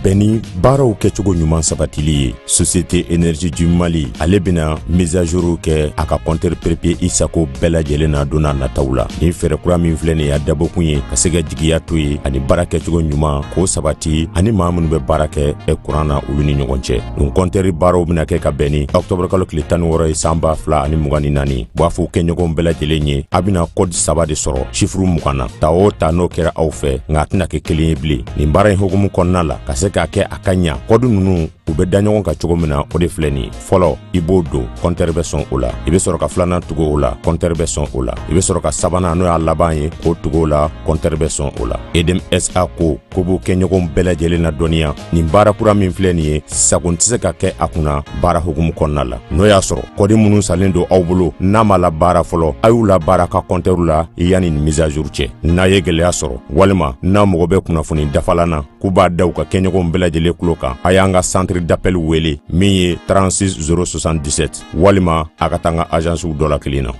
bɛn ni baaraw kɛcogo ɲuman sabatili ye. Société Énergie du Mali, ale bɛna mise à jour kɛ a ka compteur prépayé i sago bɛɛ lajɛlen na don n'a nataw la. Nin fɛɛrɛ kura min filɛ nin ye, a dabɔkun ye ka se ka jigiya to ye ani baara kɛcogo ɲuman k'o sabati ani maa minnu bɛ baara kɛ kuran na, olu ni ɲɔgɔn cɛ. Nin compteur baaraw bɛna kɛ ka bɛn ni octobre kalo tile 16 ye, san 2024. B'a fɔ kɛɲɔgɔn bɛɛ lajɛlen ye, a bɛna code saba de sɔrɔ chiffre 20 na. Ta o ta, n'o kɛra aw fɛ, nka a tɛna kɛ kelen ye bilen. Nin baara in hukumu kɔnɔna la, ka se k'a kɛ a ka ɲa, code ninnu u bɛ da ɲɔgɔn kan cogo min na, o de filɛ nin ye. Fɔlɔ, i b'o don, compteur bɛ sɔn o la. I bɛ sɔrɔ ka filanan tugu o la, compteur bɛ sɔn o la. I bɛ sɔrɔ ka sabanan, n'o y'a laban ye, k'o tugu o la, compteur bɛ sɔn o la. EDM SA ko ko b'u kɛɲɔgɔn bɛɛ lajɛlen na dɔnniya, nin baara kura min filɛ nin ye, sago tɛ se ka kɛ a kunna baara hukumu kɔnɔna la. N'o y'a sɔrɔ code minnu salen don aw bolo, n'a ma la baara fɔlɔ, a y'u la baara ka compteur la yanni nin mise à jour cɛ. N'a ye gɛlɛya sɔrɔ walima n'a mago bɛ kunnafoni dafalan na, k'u b'a da u ka kɛɲɔgɔnw bɛɛ lajɛlen tulo kan, a y'an ka centre d'appel wele min ye 36 077, walima a ka taa an ka agencew dɔ la kelen na.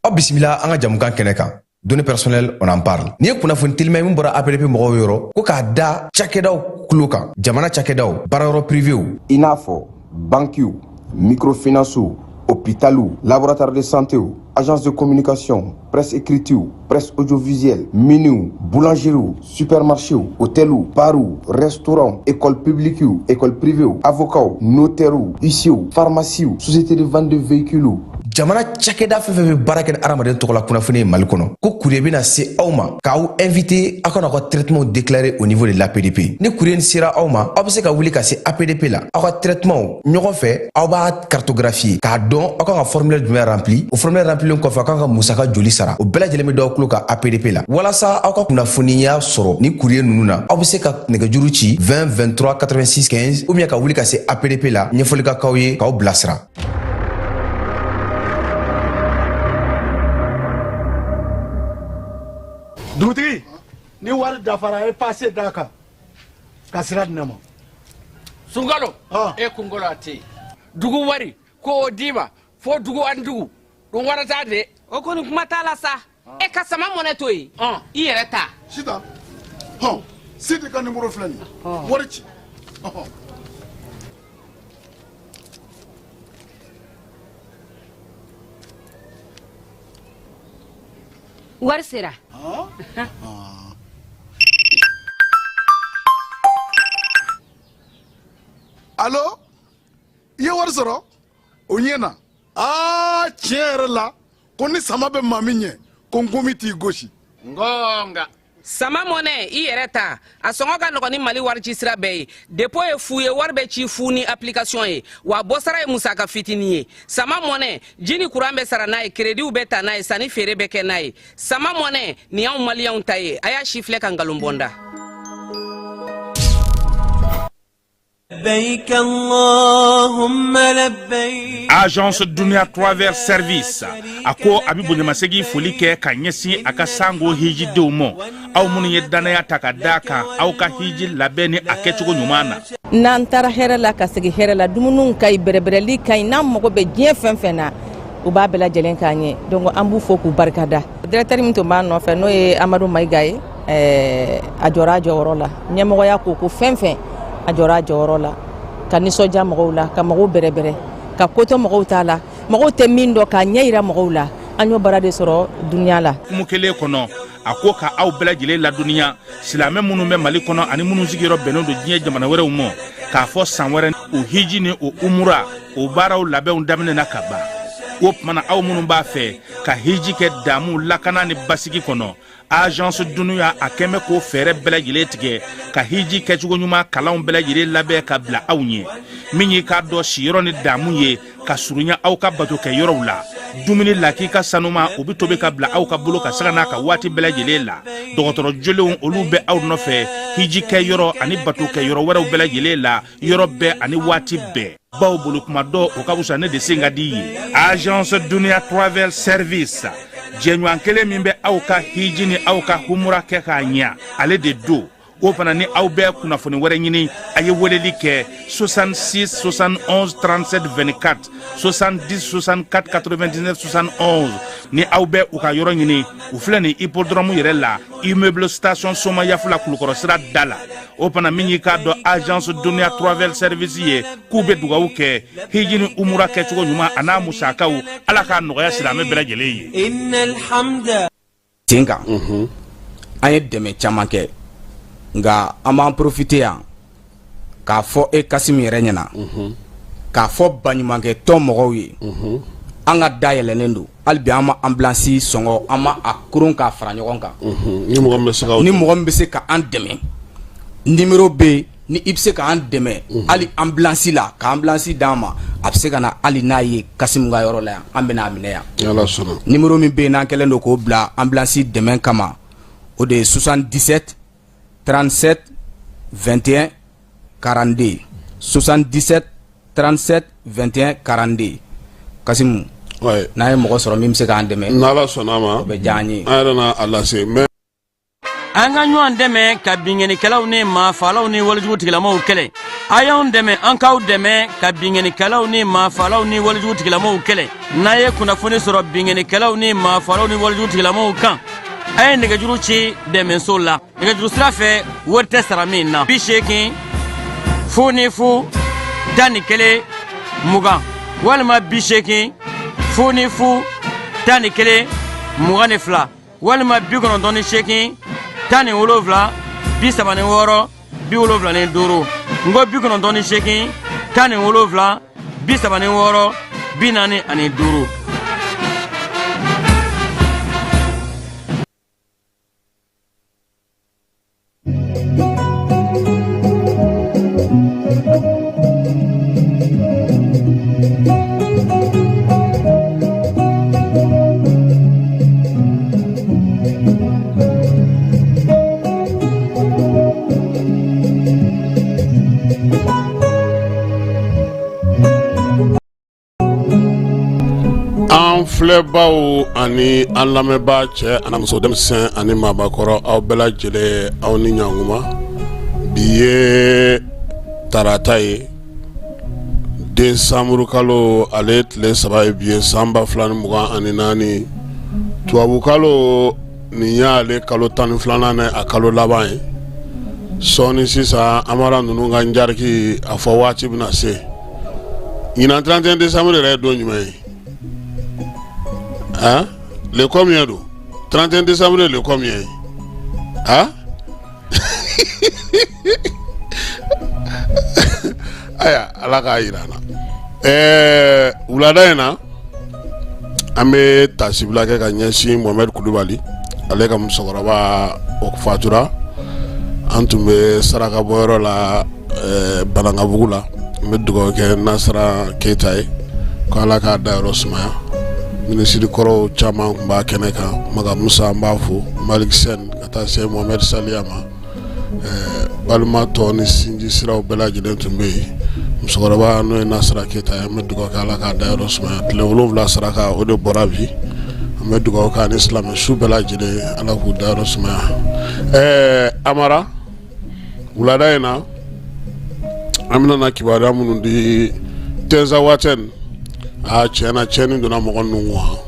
Aw bisimila an ka jamukan kɛnɛ kan, Données personnelles, on en parle. Nin ye kunnafoni telima min bɔra APDP mɔgɔw yɔrɔ, ko k'a da cakɛdaw tulo kan, jamana cakɛdaw, baarayɔrɔ privéw, i n'a fɔ bankiw, microfinancew, hôpitaliw, laboratoire de santéw, agence de communication, presse écritew, presse audiovisuelle, miniw, boulangeriew, supermarchéw, hôteliw, barw, restaurant, école publiquew, école privéw, avocats, notairew, huissierw, pharmaciew, société de vente de véhicules. Jamana cakɛda fɛn fɛn bɛ baara kɛ ni hadamaden tɔgɔ la kunnafoni ye Mali kɔnɔ, ko courrier bɛna se aw ma k'aw invité aw kana aw ka traitement déclarer au niveau de l'APDP. Ni courrier sera aw ma, aw bɛ se ka wuli ka se APDP la, aw ka traitement ɲɔgɔn fɛ, aw b'a cartographier k'a dɔn aw kan ka formulaire jumɛn rempli. O formulaire remplilen kɔfɛ, aw kan ka musaka joli sara, o bɛɛ lajɛlen bɛ d'aw tulo kan APDP la. Walasa aw ka kunnafoniya sɔrɔ ni courrier ninnu na, aw bɛ se ka nɛgɛjuru ci 20 23 86 15, ou bien ka wuli ka se APDP la, ɲɛfɔli ka k'aw ye k'aw bilasira. Dugutigi, ni wari dafara, a ye passe d'a kan ka sira di ne ma. Sunkalo e kunkolo a tɛ yen. Dugu wari ko o d'i ma fo dugu ani dugu ɗum warata de. O kɔni, kuma t'a la sa. E ka Sama Money to yen, i yɛrɛ ta. Sitan hɔn, Sidi ka nimoro filɛ nin ye, wari ci ɔhɔn. Wari sera. Alo, i ye wari sɔrɔ o ɲɛ na. Aa, tiɲɛ yɛrɛ la, ko ni sama bɛ maa min ɲɛ, ko nkomi t'i gosi. Ngonga. Sama Money, i yɛrɛ ta, a sɔngɔ ka nɔgɔn ni Mali wari ci sira bɛɛ ye. Dépôt ye fu ye, wari bɛ ci fu ni application ye, wa bɔsara ye musaka fitinin ye. Sama Money, ji ni kuran bɛ sara n'a ye, créditw bɛ ta n'a ye, sanni feere bɛ kɛ n'a ye. Sama Money nin y'anw maliyɛnw ta ye. A y'a si filɛ ka nkalon bɔnda. لبيك اللهم لبيك. Agence Dunia Travel Service a ko a bɛ bonyamasegin foli kɛ ka ɲɛsin a ka sango hijidenw ma, aw minnu ye dannaya ta ka da kan aw ka hiji labɛn ni a kɛcogo ɲuman na. N'an taara hɛrɛ la ka segin hɛrɛ la, dumuniw ka ɲi, bɛrɛbɛrɛli ka ɲi. N'an mago bɛ diɲɛ fɛn fɛn na, u b'a bɛɛ lajɛlen k'an ye. Donc an b'u fo k'u barikada. Directeur min tun b'an nɔfɛ, n'o ye Amadu Mayiga ye, a jɔra a jɔyɔrɔ la. Ɲɛmɔgɔya ko ko fɛn fɛn, a jɔra a jɔyɔrɔ la ka nisɔndiya mɔgɔw la, ka mɔgɔw bɛrɛbɛrɛ, ka kotɔ mɔgɔw t'a la, mɔgɔw tɛ min dɔn, k'a ɲɛ yira mɔgɔw la. An y'o baara de sɔrɔ dunuya la. Kumu kelen kɔnɔ, a ko ka aw bɛɛ lajɛlen ladɔnniya, silamɛ minnu bɛ Mali kɔnɔ ani minnu sigiyɔrɔ bɛnnen don diɲɛ jamana wɛrɛw ma, k'a fɔ san wɛrɛ o hiji ni o umura o baaraw labɛnw daminɛna ka ban. O tuma na, aw minnu b'a fɛ ka hiji kɛ damu, lakana ni basigi kɔnɔ, Agence Dunuya a kɛn bɛ k'o fɛɛrɛ bɛɛ lajɛlen tigɛ ka hiji kɛcogo ɲuman kalanw bɛɛ lajɛlen labɛn ka bila aw ɲɛ. Min y'i k'a dɔn siyɔrɔ ni damu ye ka surunya aw ka bato kɛ yɔrɔw la, dumuni lakika sanuma, o bɛ tobi ka bila aw ka bolo ka sanga n'a ka waati bɛɛ lajɛlen la. Dɔgɔtɔrɔ jolenw, olu bɛ aw nɔfɛ hiji kɛ yɔrɔ ani bato kɛ yɔrɔ wɛrɛw bɛɛ lajɛlen la, yɔrɔ bɛɛ ani waati bɛɛ. Baw bolo kuma dɔ, o ka wusa ne de sen ka di ye. Agence Dunia Travel Service, jɛɲɔgɔn kelen min bɛ aw ka hiji ni aw ka humura kɛ k'a ɲa, ale de don. O fana ni aw bɛ kunnafoni wɛrɛ ɲini, a ye weleli kɛ 66 71 37 24, 70 64 99 71. Ni aw bɛ u ka yɔrɔ ɲini, u filɛ nin hippodrome yɛrɛ la, immeuble station Somayaf la, Kulukɔrɔ sira da la. O fana min y'i k'a dɔn agence Dunia Travel Service ye, k'u bɛ dugawu kɛ hiji ni umura kɛcogo ɲuman a n'a musakaw, Ala k'a nɔgɔya silamɛ bɛɛ lajɛlen ye. Sen kan an ye dɛmɛ caman kɛ, nka an b'an profiter yan k'a fɔ e Kasimu yɛrɛ ɲɛna, k'a fɔ baɲumankɛ tɔn mɔgɔw ye, an ka da yɛlɛnnen don hali bi. An ma ambulance sɔngɔ, an ma a koron k'a fara ɲɔgɔn kan. Ni mɔgɔ min bɛ se ni mɔgɔ min bɛ se ka an dɛmɛ, numéro bɛ yen. Ni i bɛ se k'an dɛmɛ hali ambulance la, ka ambulance d'an ma, a bɛ se ka na hali n'a ye Kasimu ka yɔrɔ la yan, an bɛna a minɛ yan. Ni Ala sɔnna. Numéro min bɛ yen n'an kɛlen don k'o bila ambulance dɛmɛ kama, o de ye 77 37 21 42, 77 37 21 42. Kasimu, n'an ye mɔgɔ sɔrɔ min bɛ se k'an dɛmɛ, n'Ala sɔnna a ma, o bɛ diya an ye. An yɛrɛ na a lase mais An ka ɲɔgɔn dɛmɛ ka binkannikɛlaw ni maafaalaw ni walejugu tigilamaw kɛlɛ. A y'anw dɛmɛ, an k'aw dɛmɛ ka binkannikɛlaw ni maafaalaw ni walejugu tigilamaw kɛlɛ. N'a ye kunnafoni sɔrɔ binkannikɛlaw ni maafaalaw ni walejugu tigilamaw kan, a ye nɛgɛjuru ci dɛmɛso la nɛgɛjuru sira fɛ, wari tɛ sara min na: 80 00 11 20 walima 80 00 11 22 walima 98 17 36 75. N ko 98 17 36 45. An filɛbaw ani an lamɛnbaa, cɛ ani muso, denmisɛn ani maabakɔrɔ, aw bɛɛ lajɛlen, aw ni ɲankuma. Bi ye tarata ye, desanburu kalo ale tile 3 ye bi ye, san 2024 tubabukalo. Nin y'ale kalo 12nan ni a kalo laban ye. Sɔɔni sisan, Amara ninnu ka njariki a fɔ waati bɛna se. Ɲinan 31 décembre yɛrɛ ye don jumɛn ye? Hein, le combien don 31 décembre? Le combien ye? Ah, ayiwa, Ala k'a jira an na. Ɛɛ, wulada in na, an bɛ tasibila kɛ ka ɲɛsin Mohamed Kulubali, ale ka musokɔrɔba o fatura. An tun bɛ saraka bɔyɔrɔ la Banankabugu la. N bɛ dugawu kɛ Nasara Keyita ye ko Ala k'a dayɔrɔ sumaya. Minisiri kɔrɔw caman tun b'a kɛnɛ kan, Maga Musa, an b'a fo, Malick Sène, ka taa se Mohamed Saliya ma. Balima tɔ ni sinji siraw bɛɛ lajɛlen tun bɛ yen. Musokɔrɔba n'o ye Nasara Keyita ye, an bɛ dugawu kɛ Ala k'a dayɔrɔ sumaya. Tile 7 saraka o de bɔra bi. An bɛ dugawu kɛ ani silamɛ su bɛɛ lajɛlen, Ala k'u dayɔrɔ sumaya. Ɛɛ Amara, wulada in na, an bɛna na kibaruya minnu di: Tinzawatɛn, a tiɲɛna, tiɲɛni donna mɔgɔ ninnu kun.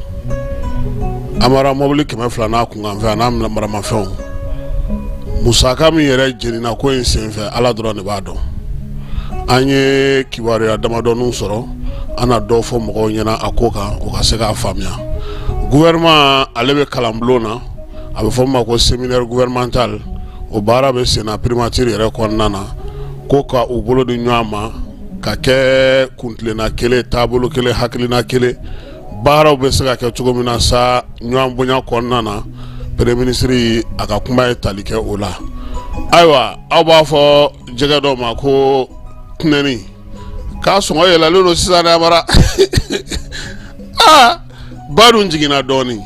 Amara, mɔbili 200 n'a kunkanfɛn a n'a maramafɛnw, musaka min yɛrɛ jenina ko in senfɛ, Ala dɔrɔn de b'a dɔn. An ye kibaruya damadɔninw sɔrɔ, an na dɔw fɔ mɔgɔw ɲɛna a ko kan, u ka se k'a faamuya. Gouvernement ale bɛ kalanbulon na, a bɛ fɔ min ma ko séminaire gouvernemental, o baara bɛ senna primature yɛrɛ kɔnɔna na, ko ka u bolo di ɲɔgɔn ma ka kɛ kuntilenna kelen, taabolo kelen, hakilina kelen, baaraw bɛ se ka kɛ cogo min na sa ɲɔgɔn bonya kɔnɔna na. Premier ministre a ka kuma ye tali kɛ o la. Ayiwa, aw b'a fɔ jɛgɛ dɔ ma ko tɛnɛni, k'a sɔngɔ yɛlɛlen don sisan dɛ. Amara, aa, ba dun jiginna dɔɔnin,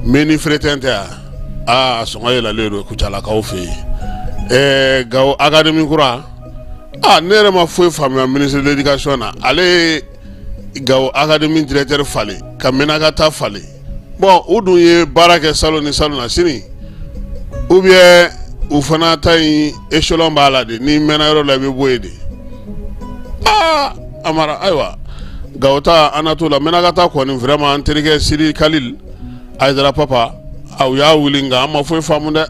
mɛ ni fretin tɛ yan. Aa, a sɔngɔ yɛlɛlen don Kucalakaw fɛ yen. Ɛɛ, Gawo académie kura, aa, ne yɛrɛ ma foyi faamuya ministre de l'éducation na. Ale ye Gawo académie directeur falen, ka Menaka ta falen. Bon, u dun ye baara kɛ salon ni salon na sini, ou bien u fana ta in échelon b'a la de, n'i mɛnna yɔrɔ la i bɛ bɔ yen de. Aa Amara, ayiwa Gawo ta an na t'o la. Menaka ta kɔni vraiment an terikɛ Sidi Kalil Ayidara papa, aw y'a wuli nka an ma foyi faamu dɛ.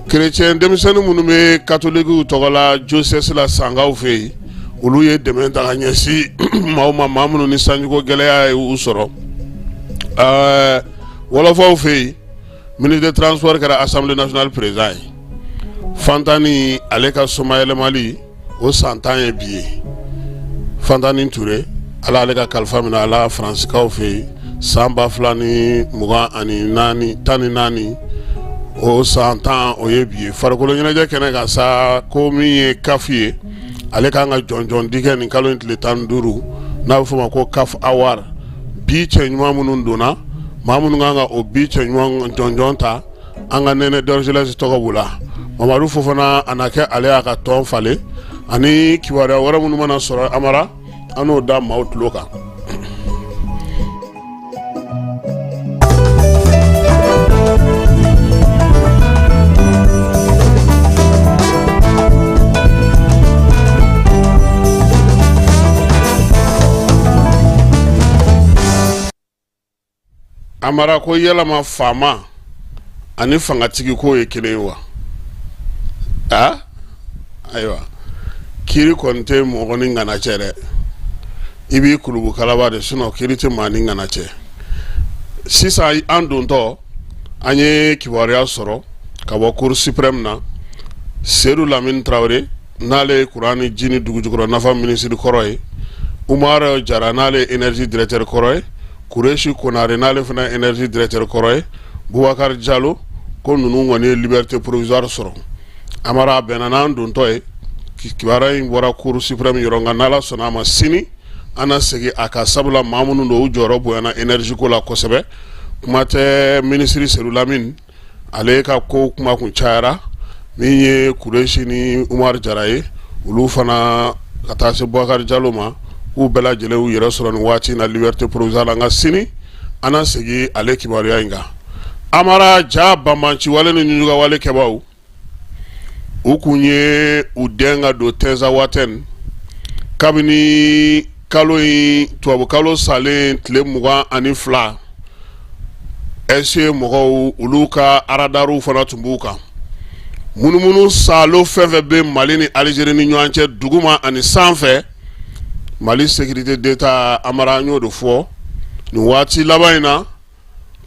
Kerecɛn denmisɛnnin minnu bɛ katolikiw tɔgɔ la diocèse la Sankaw fɛ yen, olu ye dɛmɛ ta ka ɲɛsin maaw ma, maa minnu ni sanjiko gɛlɛya ye u sɔrɔ. Ɛɛ wɔlɔfɔw fɛ yen, ministre de transport kɛra assemblée nationale président ye. Fantani ale ka somayɛlɛmali o san 10 ye bi ye. Fantani Ture, ala ale ka kalifa minɛ a la Faransikaw fɛ yen san 2024, 14, o san 10 o ye bi ye. Farikolo ɲɛnajɛ kɛnɛ kan sa, ko min ye CAF ye, ale kan ka jɔnjɔn di kɛ nin kalo in tile 15, n'a bɛ f'o ma ko CAF Award. Bi cɛ ɲuman minnu donna, maa minnu kan ka o bi cɛ ɲuman jɔnjɔn ta, an ka Nɛnɛ Dorgelès tɔgɔ b'u la. Mamadu Fofana a na kɛ ale y'a ka tɔn falen, ani kibaruya wɛrɛ minnu mana sɔrɔ Amara, an n'o da maaw tulo kan. Amara ko yɛlɛma faama ani fangatigi ko ye kelen ye wa? A ayiwa, kiri kɔni tɛ mɔgɔ ni ŋana cɛ dɛ, i b'i kulubu kalaba de, sinon kiri tɛ maa ni ŋana cɛ. Sisan an dontɔ, an ye kibaruya sɔrɔ ka bɔ cour suprême na. Sedu Lamini Tarawele, n'ale ye kuran ni ji ni dugujukɔrɔ nafa minisiri kɔrɔ ye, Umaru Jara, n'ale ye énergie directeur kɔrɔ ye, Kuresi Konare, n'ale fana ye énergie directeur kɔrɔ ye, Bubakari Jalo, ko ninnu kɔni ye liberté provisoire sɔrɔ. Amara, a bɛnna n'an dontɔ ye, kibaruya in bɔra cour suprême yɔrɔ, nka n'Ala sɔnna a ma, sini an na segin a kan, sabula maa minnu don, u jɔyɔrɔ bonyana énergie ko la kosɛbɛ. Kuma tɛ minisiri Sedu Lamini, ale ka ko kuma kun cayara. Min ye Kuresi ni Umaru Jara ye, olu fana ka taa se Bubakari Jalo ma, k'u bɛɛ lajɛlen y'u yɛrɛ sɔrɔ nin waati in na liberté provisoire la. Nka sini an na segin ale kibaruya in kan. Amara, ja banbanciwale ni ɲuɲugawale kɛbaaw, u kun ye u dɛn ka don Tɛnzawatɛn kabini kalo in tubabu kalo salen tile 22. SE mɔgɔw, olu ka aradariw fana tun b'u kan munumunu saalo fɛn fɛn bɛ Mali ni Alizeri ni ɲɔgɔn cɛ, duguma ani sanfɛ. Mali sécurité d'État, Amara, an y'o de fɔ nin waati laban in na,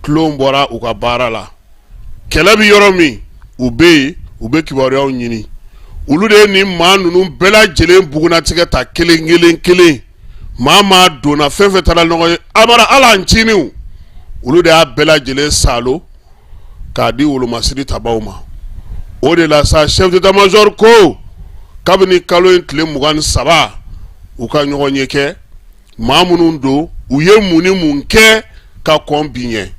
tulon bɔra u ka baara la. Kɛlɛ bɛ yɔrɔ min, u bɛ yen, u bɛ kibaruyaw ɲini. Olu de ye nin maa ninnu bɛɛ lajɛlen bugunnatigɛ ta kelen kelen kelen. Maa maa donna fɛn fɛn taara ɲɔgɔn ye, Amara, ala an ciniw, olu de y'a bɛɛ lajɛlen saalo k'a di wolomasiri tabaw ma. O de la sa, chef d'état major ko kabini kalo in tile 23, u ka ɲɔgɔn ye kɛ, maa minnu don, u ye mun ni mun kɛ ka kɔn bi ɲɛ.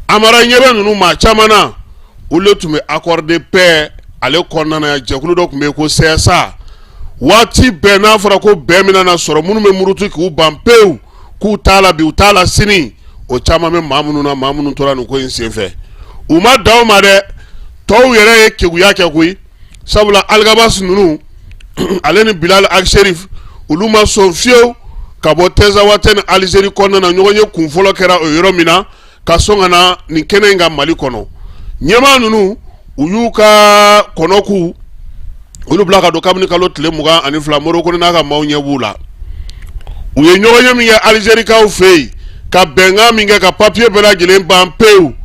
Amara, ɲɛ bɛ ninnu maa caman na, olu de tun bɛ accord de paix ale kɔnɔna na. Jɛkulu dɔ tun bɛ yen ko CSA. Waati bɛɛ n'a fɔra ko bɛn bɛna na sɔrɔ, minnu bɛ muruti k'u ban pewu k'u t'a la bi, u t'a la sini, o caman bɛ maa minnu na, maa minnu tora nin ko in senfɛ. U ma dan o ma dɛ, tɔw yɛrɛ ye keguya kɛ koyi, sabula Alghabass ninnu ale ni Bilal Ag Acherif, olu ma sɔn fiyewu ka bɔ Tɛnzawatɛn ni Alizeri kɔnɔna na. Ɲɔgɔn ye kun fɔlɔ kɛra o yɔrɔ min na, ka sɔn ka na nin kɛnɛ in kan Mali kɔnɔ. Ɲɛmaa ninnu, u y'u ka kɔnɔku olu bila ka don kabini kalo tile 22. Modibo Kone n'a ka maaw ɲɛ b'u la. U ye ɲɔgɔn ye min kɛ Alizerikaw fɛ yen, ka bɛnkan min kɛ, ka papiye bɛɛ lajɛlen ban pewu,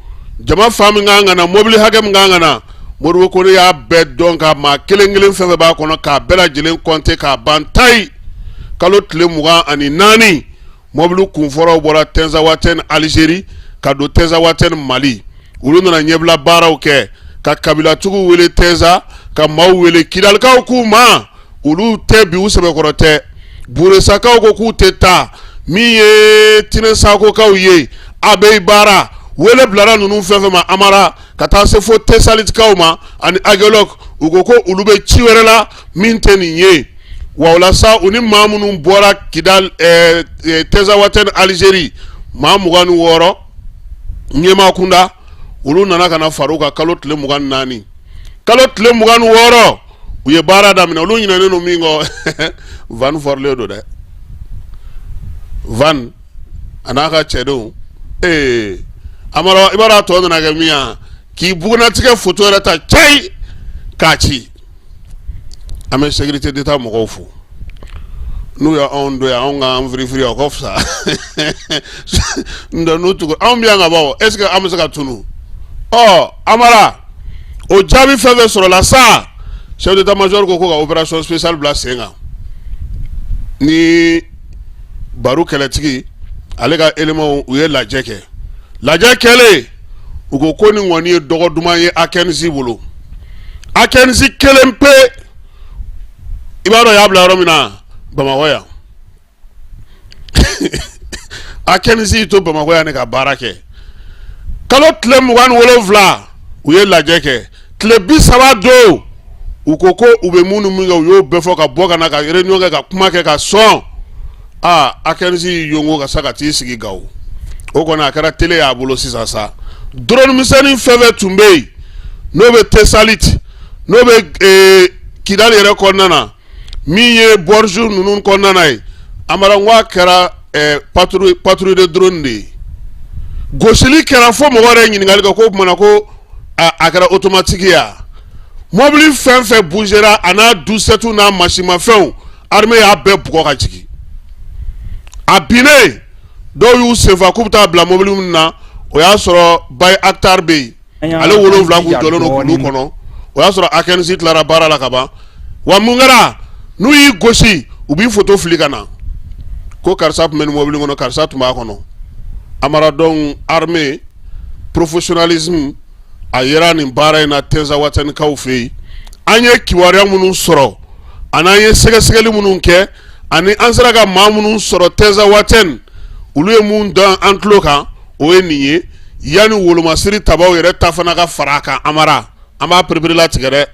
jama fan min kan ka na, mobili hakɛ min kan ka na, Modibo Kone y'a bɛɛ dɔn, ka maa kelen kelen fɛn fɛn b'a kɔnɔ k'a bɛɛ lajɛlen kɔnte k'a ban tayi. Kalo tile 24, mɔbili kunfɔlɔw bɔra Tɛnzawatɛn Alizeri ka don Tɛnzawatɛn Mali. Olu nana ɲɛbila baaraw kɛ, ka kabilatigiw wele Tɛnza, ka maaw wele. Kidalikaw k'u ma olu tɛ bi, u sɛbɛkɔrɔ tɛ. Buresakaw ko k'u tɛ taa. Min ye Tinɛsakokaw ye, Abeibara, wele bilara ninnu fɛn fɛn ma, Amara, ka taa se fo Tesalitikaw ma ani Agelɔk, u ko ko olu bɛ ci wɛrɛ la min tɛ nin ye. Wa o la sa, u ni maa minnu bɔra Kidal, Tɛnzawatɛn Alizeri, maa 26 ɲɛmaa kunda, olu nana ka na fara u kan kalo tile 24. Kalo tile 26 u ye baara daminɛ. Olu ɲinɛnen don min kɔ, van fɔrilen don dɛ. Van a n'a ka cɛdenw, ee Amara, i b'a dɔn a tɔ nana kɛ min ye, k'i bugunnatigɛ foto yɛrɛ ta cayi k'a ci. An bɛ sécurité d'État mɔgɔw fo n'u ye anw don yan, anw k'an firifiri, o ka fisa. N'o n'u tugu anw bɛ yan ka ban, est ce que an bɛ se ka tunu? Ɔ Amara, o jaabi fɛn fɛn sɔrɔla sa, chef d'état major ko ko ka opération spéciale bila sen kan ni Baru kɛlɛtigi ale ka éléments. U ye lajɛ kɛ. Lajɛ kɛlen, u ko ko nin kɔni ye dɔgɔ duman ye A15 bolo. A15 kelen pe, i b'a dɔn y'a bila yɔrɔ min na, Bamakɔ yan. A15 y'i to Bamakɔ yan de ka baara kɛ. Kalo tile 27 u ye lajɛ kɛ. Tile 30 don, u ko ko u bɛ mun ni mun kɛ, u y'o bɛɛ fɔ ka bɔ ka na ka réunion kɛ, ka kuma kɛ ka sɔn. Aa, A15 y'i yongo ka sa ka t'i sigi Gawo. O kɔni a kɛra télé y'a bolo sisan sa. Drone misɛnnin fɛn fɛn tun bɛ yen, n'o bɛ Tesalit, n'o bɛ Kidali yɛrɛ kɔnɔna na, min ye Bɔriju ninnu kɔnɔna na ye, Amara, n ko a kɛra patrouille de drone de ye. Gosili kɛra fo mɔgɔ yɛrɛ ɲininkali kɛ ko o tuma na ko a kɛra automatique ye wa? Mobili fɛn fɛn bougera, a n'a dusɛtiw n'a masimafɛnw, armée y'a bɛɛ bugɔ ka jigin. A binnen, dɔw y'u senfa k'u bɛ taa bila mobili min na, o y'a sɔrɔ Bayraktar bɛ yen, ale 7 kun jɔlen don kulu kɔnɔ. O y'a sɔrɔ A15 tilara baara la ka ban. Wa mun kɛra? N'u y'i gosi, u b'i foto fili ka na ko karisa tun bɛ nin mobili kɔnɔ, karisa tun b'a kɔnɔ. Amara, donc armée professionnalisme a yera nin baara in na Tinzawatɛnikaw fɛ yen. An ye kibaruya minnu sɔrɔ ani an ye sɛgɛsɛgɛli minnu kɛ ani an sera ka maa minnu sɔrɔ Tinzawatɛn, olu ye mun da an tulo kan, o ye nin ye. Yanni wolomasiri tabaw yɛrɛ ta fana ka fara a kan, Amara, an b'a pereperelatigɛ dɛ.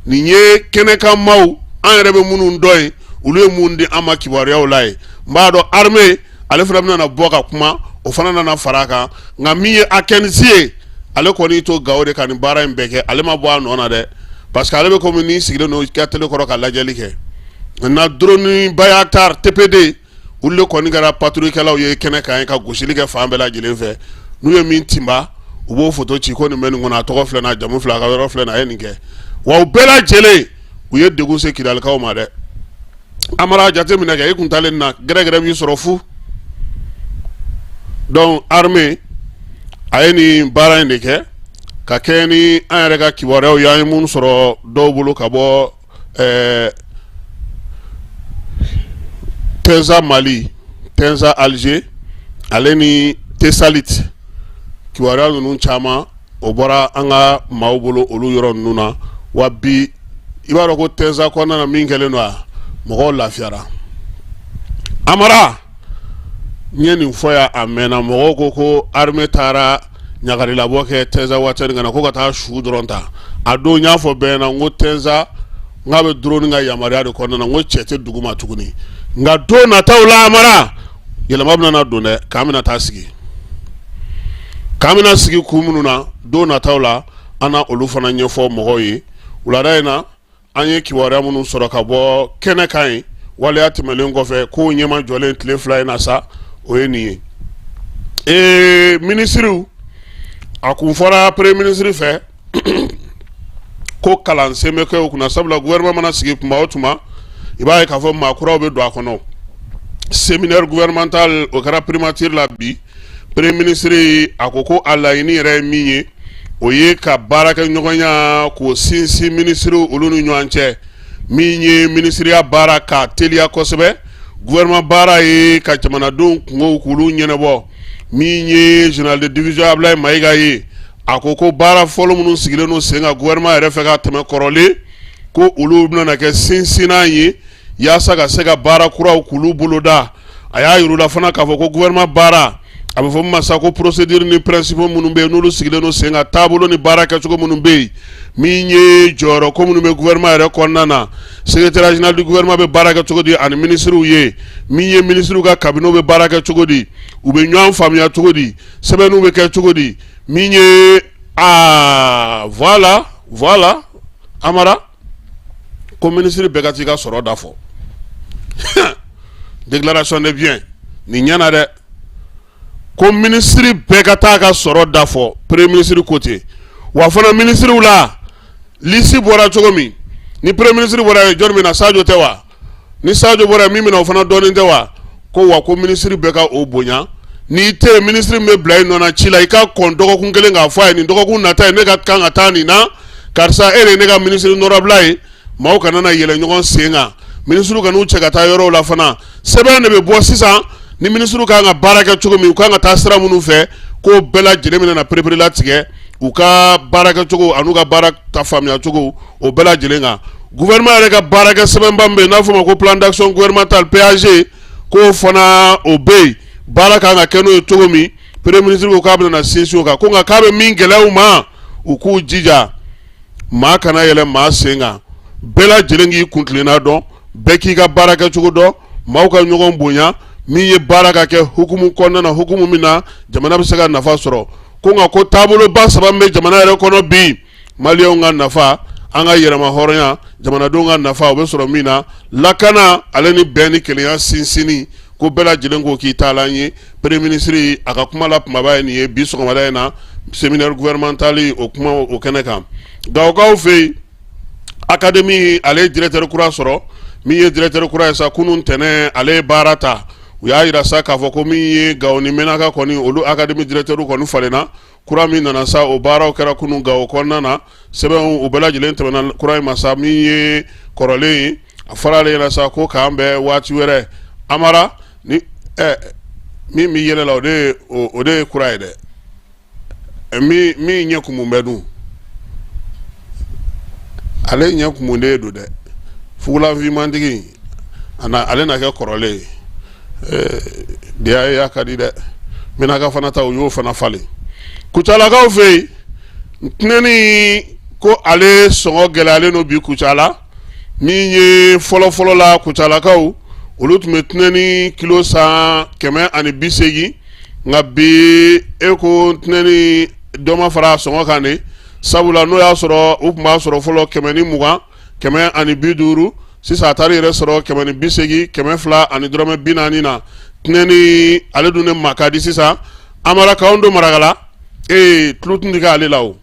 Nin ye kɛnɛkan maaw, an yɛrɛ bɛ minnu dɔn yen, olu ye mun di an ma kibaruyaw la ye. N b'a dɔn armée ale fana bɛna bɔ ka kuma, o fana nana fara a kan. Nka min ye A15 ye, ale kɔni to Gawo de ka nin baara in bɛɛ kɛ. Ale ma bɔ a nɔ na dɛ, parce que ale bɛ komi n'i sigilen don i ka télé kɔrɔ ka lajɛli kɛ. Na drone Bayraktar TB2, olu de kɔni kɛra patrouillekɛlaw ye kɛnɛ kan ye ka gosili kɛ fan bɛɛ lajɛlen fɛ. N'u ye min tinba, u b'o foto ci ko nin bɛ nin kɔnɔ, a tɔgɔ filɛ nin, a jamu filɛ, a ka yɔrɔ filɛ nin, a ye nin kɛ. Wa u bɛɛ lajɛlen, u ye degun se Kidalikaw ma dɛ. Amara, jateminɛ kɛ, i kun taalen na gɛrɛgɛrɛ b'i sɔrɔ fu. Donc armée a ye nin baara in de kɛ ka kɛɲɛ ni an yɛrɛ ka kibaruyaw ye, an ye minnu sɔrɔ dɔw bolo ka bɔ Tɛnza Mali, Tɛnza Alger, ale ni Tesalit. Kibaruya ninnu caman, o bɔra an ka maaw bolo olu yɔrɔ ninnu na. Wa bi, i b'a dɔn ko Tɛnza kɔnɔna na, min kɛlen don, a mɔgɔw lafiyara. Amara, n ye nin fɔ yan a mɛnna, mɔgɔw ko ko armée taara ɲagarilabɔ kɛ Tinzawatɛni ka na ko ka taa su dɔrɔn ta. A don n y'a fɔ bɛɛ ɲɛna, n ko Tɛnza, n k'a bɛ drone ka yamaruya de kɔnɔna na, n ko cɛ tɛ dugu ma tuguni. Nka don nataw la, Amara, yɛlɛma bɛna na don dɛ, k'an bɛna taa sigi, k'an bɛna sigi kun minnu na, don nataw la an na olu fana ɲɛfɔ mɔgɔw ye. Wulada in na, an ye kibaruya minnu sɔrɔ ka bɔ kɛnɛ kan yen, waleya tɛmɛnen kɔfɛ, kow ɲɛma jɔlen tile 2 in na sa, o ye nin ye. Ee, minisiriw, a kun fɔra premier ministre fɛ ko kalansen bɛ kɛ o kunna, sabula gouvernement mana sigi tuma o tuma, i b'a ye k'a fɔ maa kuraw bɛ don a kɔnɔ. Séminaire gouvernemental, o kɛra primature la bi. Premier ministre a ko ko a laɲini yɛrɛ ye min ye, o ye ka baarakɛɲɔgɔnya k'o sinsin minisiriw olu ni ɲɔgɔn cɛ, min ye minisiriya baara k'a teliya kosɛbɛ, gouvernement baara ye ka jamanadenw kunkow k'olu ɲɛnabɔ. Min ye général de division Ablaye Mayiga ye, a ko ko baara fɔlɔ minnu sigilen don sen kan gouvernement yɛrɛ fɛ ka tɛmɛ kɔrɔlen, ko olu bɛna kɛ sinsinnan ye yaasa ka se ka baara kuraw k'olu boloda. A y'a yir'u la fana k'a fɔ ko gouvernement baara, a bɛ fɔ min ma sa ko procédure ni principe minnu bɛ yen, n'olu sigilen don sen kan, taabolo ni baara kɛcogo minnu bɛ yen, min ye jɔyɔrɔ ko minnu bɛ gouvernement yɛrɛ kɔnɔna na, secrétaire général du gouvernement bɛ baara kɛ cogo di ani minisiriw ye, min ye minisiriw ka cabinet bɛ baara kɛ cogo di, u bɛ ɲɔgɔn faamuya cogo di, sɛbɛnniw bɛ kɛ cogo di, min ye, aa, voilà, voilà. Amara ko minisiri bɛɛ ka t'i ka sɔrɔ da fɔ, déclaration de biens. Nin ɲɛna dɛ, ko minisiri bɛɛ ka taa ka sɔrɔ da fɔ, premier ministre ko ten. Wa fana minisiriw la, liste bɔra cogo min, ni premier ministre bɔra yen, jɔn bɛ na? Sajo tɛ wa? Ni Sajo bɔra, min bɛ na, o fana dɔɔnin tɛ wa? Ko wa ko minisiri bɛɛ ka o bonya. N'i tɛ yen, minisiri min bɛ bila i nɔ na ci la, i ka kɔn dɔgɔkun kelen k'a fɔ a ye: nin dɔgɔkun nata ye, ne ka kan ka taa nin na, karisa, e de ye ne ka minisiri nɔrɔbila ye. Maaw kana na yɛlɛ ɲɔgɔn sen kan, minisiriw kan'u cɛ ka taa yɔrɔw la fana. Sɛbɛn de bɛ bɔ sisan ni minisiriw kan ka baara kɛ cogo min, u kan ka taa sira minnu fɛ, k'o bɛɛ lajɛlen bɛna na pereperelatigɛ u ka baarakɛcogo an'u ka baara ta faamuya cogo, o bɛɛ lajɛlen kan. Gouvernement yɛrɛ ka baarakɛ sɛbɛnba min bɛ yen, n'a fɔ o ma ko plan d'action gouvernemental, PAG, k'o fana o bɛ yen, baara kan ka kɛ n'o ye cogo min. Premier ministre ko k'a bɛna na sinsin o kan, ko nka k'a bɛ min gɛlɛya u ma, u k'u jija, maa kana yɛlɛ maa sen kan, bɛɛ lajɛlen k'i kuntilenna dɔn, bɛɛ k'i ka baara kɛcogo dɔn, maaw ka ɲɔgɔn bonya, min ye baara ka kɛ hukumu kɔnɔna na, hukumu min na jamana bɛ se ka nafa sɔrɔ. Ko nka ko taaboloba saba min bɛ jamana yɛrɛ kɔnɔ bi, maliyɛnw ka nafa, an ka yɛrɛma hɔrɔnya, jamanadenw ka nafa, o bɛ sɔrɔ min na, lakana ale ni bɛn ni kelenya sinsinni, ko bɛɛ lajɛlen k'o k'i taalan ye. Premier ministre a ka kuma la kumaba ye nin ye bi sɔgɔmada in na, séminaire gouvernemental o kuma o kɛnɛ kan. Gawokaw fɛ yen, académie ale ye directeur kura sɔrɔ. Min ye directeur kura ye sa, kunun ntɛnɛn ale ye baara ta. U y'a jira sa k'a fɔ ko min ye Gawo ni Menaka kɔni, olu académie directeur kɔni falenna. Kura min nana sa, o baaraw kɛra kunun Gawo kɔnɔna na. Sɛbɛnw u bɛɛ lajɛlen tɛmɛna kura in ma sa. Min ye kɔrɔlen ye, a fɔra ale ɲɛna sa ko k'an bɛn waati wɛrɛ. Amara ni min bɛ yɛlɛ la, o de ye kura ye dɛ. Min ɲɛ kumu bɛ dun, ale ɲɛ kumunen don dɛ. Fugulanfinmantigi ale na kɛ kɔrɔlen ye. DAE ka di dɛ. Menaka fana ta, u y'o fana falen. Kucalakaw fɛ yen, tɛnɛni ko ale sɔngɔ gɛlɛyalen don bi Kucala. Min ye fɔlɔfɔlɔ la, Kucalakaw olu tun bɛ tɛnɛni kilo san 180, nka bi e ko tɛnɛni dɔ ma fara a sɔngɔ kan de, sabula n'o y'a sɔrɔ u tun b'a sɔrɔ fɔlɔ 120, 150, sisan a taara yɛrɛ sɔrɔ 180, 240 na. Tɛnɛni ale dun ne ma ka di sisan. Amara, k'anw don Marakala, ee tulu tun tɛ k'ale la o.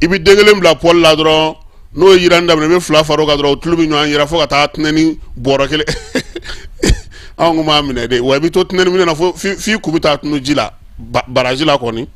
I bɛ den kelen bila poêle la dɔrɔn, n'o ye yiranni daminɛ, i bɛ fila far'o kan dɔrɔn, o tulu bɛ ɲɔgɔn yira fo ka taa tɛnɛni bɔrɔ kelen. Anw kun b'a minɛ de wa, i bɛ to tɛnɛni minɛ na fo f'i kun bɛ taa tunu ji la, baraji la kɔni.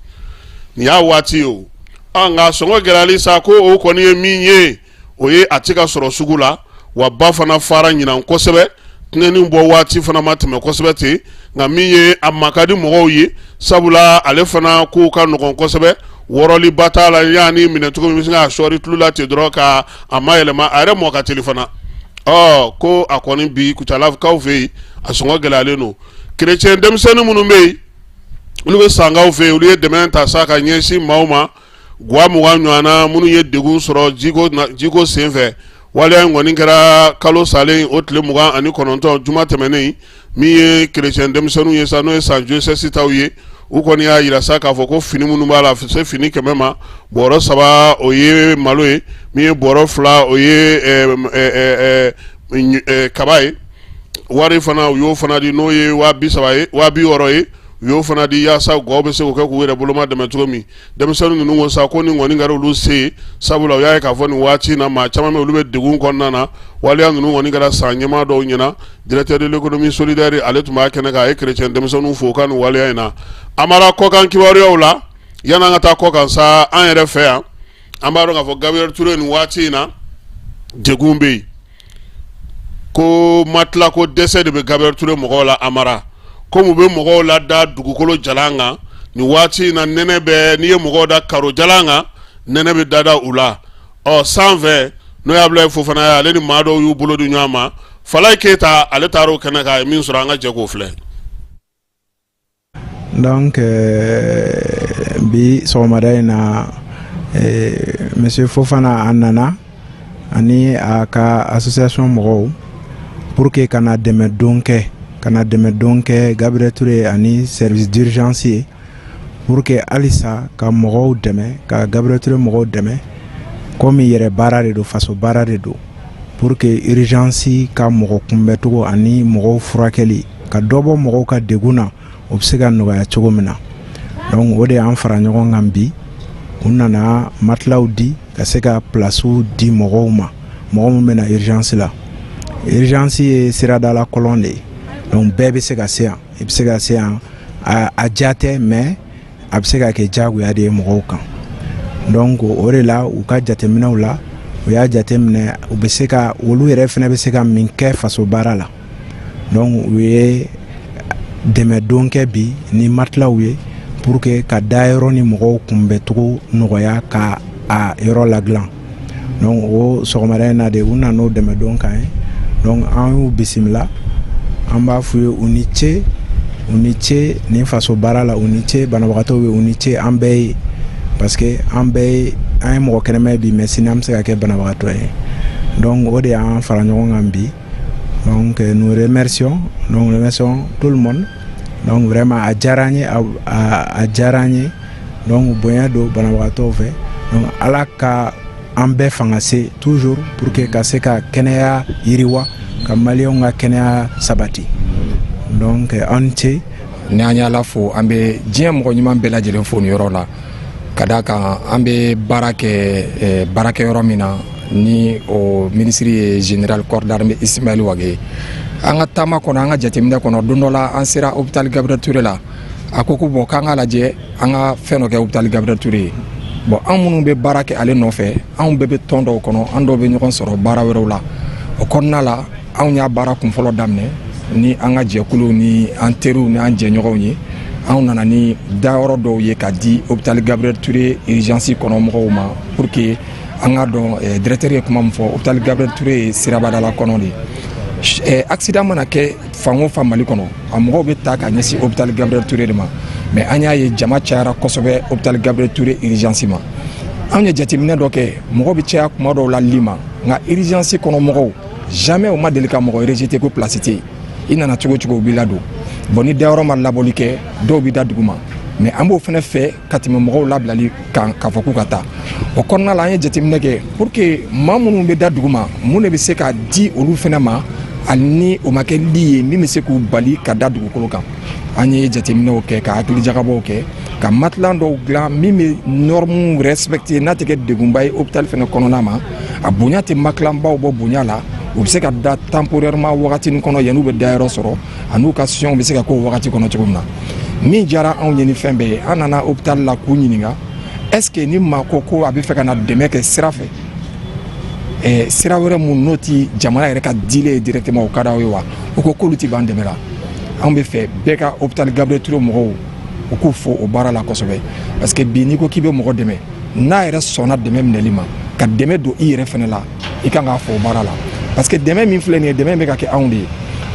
Nin y'a waati ye o. Nka sɔngɔ gɛlɛyali sa, ko o kɔni ye min ye, o ye a tɛ ka sɔrɔ sugu la, wa ba fana fara ɲinan kosɛbɛ. Tɛnɛni bɔ waati fana ma tɛmɛ kosɛbɛ ten, nka min ye a ma ka di mɔgɔw ye, sabula ale fana kow ka nɔgɔn kosɛbɛ, wɔrɔliba t'a la. Yanni minɛ cogo min, i bɛ se k'a sɔɔri tulu la ten dɔrɔn ka a mayɛlɛma, a yɛrɛ mɔ ka teli fana. Ɔ ko a kɔni bi Kucalakaw fɛ yen, a sɔngɔ gɛlɛyalen don. Kerecɛn denmisɛnnin minnu bɛ yen, olu bɛ Sankaw fɛ yen, olu ye dɛmɛ ta sa ka ɲɛsin maaw ma, gwa 20 ɲɔgɔn na, minnu ye degun sɔrɔ jiko senfɛ. Waleya in kɔni kɛra kalo salen o tile 29, juma tɛmɛnen. Min ye kerecɛn denmisɛnninw ye sa, n'o ye San Josɛsi taw ye, u kɔni y'a jira sa k'a fɔ ko fini minnu b'a la, se fini 100 ma, bɔrɔ 3 o ye malo ye, min ye bɔrɔ 2 o ye kaba ye. Wari fana, u y'o fana di, n'o ye 30,000 ye, 60,000 ye, u y'o fana di yaasa gwaw bɛ se k'o kɛ k'u yɛrɛ boloma dɛmɛ cogo min. Denmisɛnnin ninnu ko sa ko nin kɔni kɛra olu se ye, sabula u y'a ye k'a fɔ nin waati in na, maa caman bɛ, olu bɛ degun kɔnɔna na. Waleya ninnu kɔni kɛra san ɲɛmaa dɔw ɲɛna. Directeur de l'économie solidaire, ale tun b'a kɛnɛ kan, a ye kerecɛn denmisɛnninw fo u ka nin waleya in na. Amara, kɔkan kibaruyaw la, yan'an ka taa kɔkan sa, an yɛrɛ fɛ yan, an b'a dɔn k'a fɔ Gabriel Touré, nin waati in na degun bɛ yen, ko matelas ko dɛsɛ de bɛ Gabriel Touré mɔgɔw la. Amara, komi u bɛ mɔgɔw lada dugukolo jalan kan nin waati in na, nɛnɛ bɛ, n'i ye mɔgɔw da karo jalan kan, nɛnɛ bɛ dada u la. Ɔ sanfɛ, n'o y'a bila Fofana ye, ale ni maa dɔw y'u bolo di ɲɔgɔn ma. Falaye Keyita, ale taara o kɛnɛ kan, a ye min sɔrɔ, an ka jɛ k'o filɛ. Donc bi sɔgɔmada in na, monsieur Fofana a nana ani a ka association mɔgɔw pour que ka na dɛmɛ don kɛ, ka na dɛmɛ don kɛ Gabriel Touré ani service d'urgence ye, pour que halisa ka mɔgɔw dɛmɛ, ka Gabriel Touré mɔgɔw dɛmɛ. Komi yɛrɛ baara de don, faso baara de don, pour que urgence ka mɔgɔ kunbɛcogo ani mɔgɔw furakɛli ka dɔ bɔ mɔgɔw ka degun na, o bɛ se ka nɔgɔya cogo min na. Donc o de y'an fara ɲɔgɔn kan bi. U nana matelasw di ka se ka pilasiw di mɔgɔw ma, mɔgɔ min bɛ na urgence la. Urgence ye siradala kɔlɔn de ye, donc bɛɛ bɛ se ka se yan. I bɛ se ka se yan, a diya tɛ, mais a bɛ se ka kɛ diyagoya de ye mɔgɔw kan. Donc o de la, u ka jateminɛw la, u y'a jateminɛ u bɛ se ka, olu yɛrɛ fana bɛ se ka min kɛ faso baara la. Donc u ye dɛmɛdon kɛ bi ni matelasw ye pour que ka dayɔrɔ ni mɔgɔw kunbɛcogo nɔgɔya, ka a yɔrɔ ladilan. Donc o sɔgɔmada in na de, u nana o dɛmɛdon kan ye. Donc an y'u bisimila, an b'a f'u ye u ni ce, u ni ce nin faso baara la, u ni ce banabagatɔw ye, u ni ce an bɛɛ ye, parce que an bɛɛ ye, an ye mɔgɔ kɛnɛma ye bi, mais sini an bɛ se ka kɛ banabagatɔ ye. Donc o de y'an fara ɲɔgɔn kan bi. Donc nous remercions, donc remercions tout le monde. Donc vraiment a diyara an ye, a diyara an ye. Donc bonya don banabagatɔw fɛ. Donc Ala ka an bɛɛ fanga se toujours pour que ka se ka kɛnɛya yiriwa, ka maliyɛnw ka kɛnɛya sabati. Donc an ni ce. Ni an y'Ala fo, an bɛ diɲɛ mɔgɔ ɲuman bɛɛ lajɛlen fo nin yɔrɔ la, ka d'a kan an bɛ baara kɛ baarakɛyɔrɔ min na, ni o minisiri ye général corps d'armée Ismaël Wagué ye. An ka taama kɔnɔ, an ka jateminɛ kɔnɔ, don dɔ la an sera hôpital Gabriel Touré la. A ko ko bon, k'an k'a lajɛ an ka fɛn dɔ kɛ hôpital Gabriel Touré ye. Bon, an minnu bɛ baara kɛ ale nɔfɛ, anw bɛɛ bɛ tɔn dɔw kɔnɔ, an dɔw bɛ ɲɔgɔn sɔrɔ baara wɛrɛw la. O kɔnɔna la, anw y'a baara kunfɔlɔ daminɛ ni an ka jɛkuluw ni an teriw ni an jɛɲɔgɔnw ye. Anw nana ni dayɔrɔ dɔw ye ka di hôpital Gabriel Touré urgence kɔnɔ mɔgɔw ma, pour que an ka dɔn, directeur ye kuma min fɔ, hôpital Gabriel Touré ye sirabadala kɔnɔ de ye. Accident mana kɛ fan o fan Mali kɔnɔ, a mɔgɔw bɛ ta ka ɲɛsin hôpital Gabriel Touré de ma. Mais an y'a ye jama cayara kosɛbɛ hôpital Gabriel Touré urgence ma. Anw ye jateminɛ dɔ kɛ, mɔgɔ bɛ caya kuma dɔw la lit ma, nka urgence kɔnɔ mɔgɔw, jamais u ma deli ka mɔgɔ rejeter ko place tɛ yen. I nana cogo cogo, u b'i ladon. Bon, ni dayɔrɔ ma labɔli kɛ, dɔw bɛ da dugu ma, mais an b'o fana fɛ ka tɛmɛ mɔgɔw labilali kan k'a fɔ k'u ka taa. O kɔnɔna la, an ye jateminɛ kɛ pour que maa minnu bɛ da dugu ma, mun de bɛ se ka di olu fana ma, hali ni o ma kɛ lit ye, min bɛ se k'u bali ka da dugukolo kan. An ye jateminɛw kɛ, ka hakilijagabɔw kɛ, ka matelas dɔw dilan min bɛ normes respecter, n'a tɛ kɛ degunba ye hôpital fana kɔnɔna ma. A bonya tɛ matelasbaw bɔ bonya la. U bɛ se ka da temporairement wagatinin kɔnɔ yan'u bɛ dayɔrɔ sɔrɔ, an'u ka soins bɛ se ka k'o wagati kɔnɔ cogo min na. Min diyara anw ye ni fɛn bɛɛ ye, an nana hôpital la k'u ɲininka: est ce que ni maa ko ko a bɛ fɛ ka na dɛmɛ kɛ sira fɛ, sira wɛrɛ mun n'o ti jamana yɛrɛ ka dilen ye directement, o ka d'aw ye wa? U ko k'olu ti ban dɛmɛ la. Anw bɛ fɛ bɛɛ ka hôpital Gabriel Touré mɔgɔw, u k'u fo o baara la kosɛbɛ, parce que bi n'i ko k'i bɛ mɔgɔ dɛmɛ, n'a yɛrɛ sɔnna dɛmɛ minɛli ma, ka dɛmɛ don i yɛrɛ fɛnɛ la, i kan k'a fɔ o baara la, parce que dɛmɛ min filɛ nin ye, dɛmɛ bɛ ka kɛ anw de ye.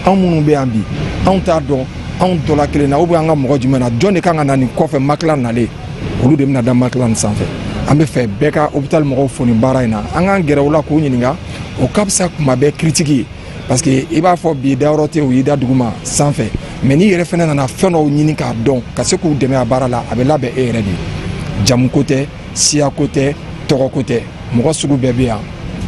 Anw minnu bɛ yan bi, anw t'a dɔn anw dɔ la kelen na ou bien an ka mɔgɔ jumɛn na, jɔn de kan ka na nin kɔfɛ. Matelas nalen, olu de bɛna da matelas nin sanfɛ. An bɛ fɛ bɛɛ ka hôpital mɔgɔw fo nin baara in na. An k'an gɛrɛ u la k'u ɲininka, o ka fisa kuma bɛɛ critique ye, parce que i b'a fɔ bi dayɔrɔ tɛ, u y'i da duguma sanfɛ, mais n'i yɛrɛ fɛnɛ nana fɛn dɔw ɲini k'a dɔn, ka se k'u dɛmɛ a baara la, a bɛ labɛn e yɛrɛ de ye. Jamu ko tɛ, siya ko tɛ, tɔgɔ ko tɛ, mɔgɔ sugu bɛɛ bɛ yan,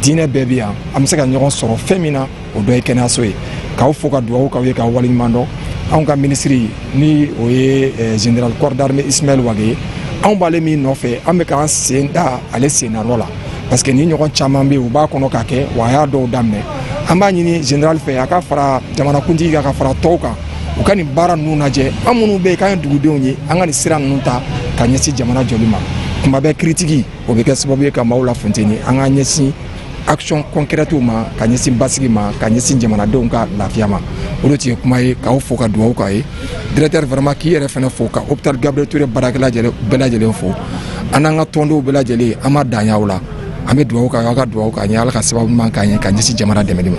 diinɛ bɛɛ bɛ yan. An bɛ se ka ɲɔgɔn sɔrɔ fɛn min na, o dɔ ye kɛnɛyaso ye. K'aw fo, ka dugawu k'aw ye, k'aw waleɲuman dɔn. Anw ka minisiri, ni o ye général corps d'armée Ismaël Wagué ye, anw b'ale min nɔfɛ, an bɛ k'an sen da ale sen na nɔ la, parce que ni ɲɔgɔn caman bɛ yen, u b'a kɔnɔ ka kɛ wa, a y'a dɔw daminɛ. An b'a ɲini général fɛ, a ka fara jamanakuntigi kan, ka fara tɔw kan, u ka nin baara ninnu lajɛ. An minnu bɛ yen k'an ye dugudenw ye, an ka nin sira ninnu ta ka ɲɛsin jamana jɔli ma. Kuma bɛɛ critique, o bɛ kɛ sababu ye ka maaw lafunteni. An k'an ɲɛsin action concrète ma, ka ɲɛsin basigi ma, ka ɲɛsin jamanadenw ka lafiya ma. O de tun ye kuma ye, k'aw fo, ka dugawu k'a ye. Directeur, vraiment, k'i yɛrɛ fana fo, ka hôpital Gabriel Touré baarakɛla bɛɛ lajɛlen fo, an n'an ka tɔndenw bɛɛ lajɛlen. An ma dan y'aw la, an bɛ dugawu k'aw ye, aw ka dugawu k'an ye, Ala ka sababu ɲuman k'an ye ka ɲɛsin jamana dɛmɛli ma.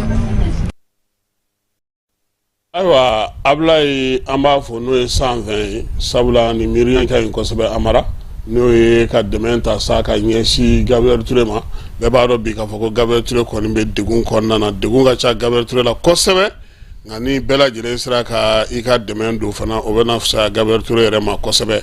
Ayiwa Abulayi, an b'a fɔ n'o ye sanfɛ ye, sabula ni miiriya ka ɲi kosɛbɛ. Amara, n'o ye ka dɛmɛ ta sa ka ɲɛsin Gabriel Touré ma. Bɛɛ b'a dɔn bi k'a fɔ ko Gabriel Touré kɔni bɛ degun kɔnɔna na, degun ka ca Gabriel Touré la kosɛbɛ. Nka ni bɛɛ lajɛlen sera ka i ka dɛmɛ don fana, o bɛna fisaya Gabriel Touré yɛrɛ ma kosɛbɛ.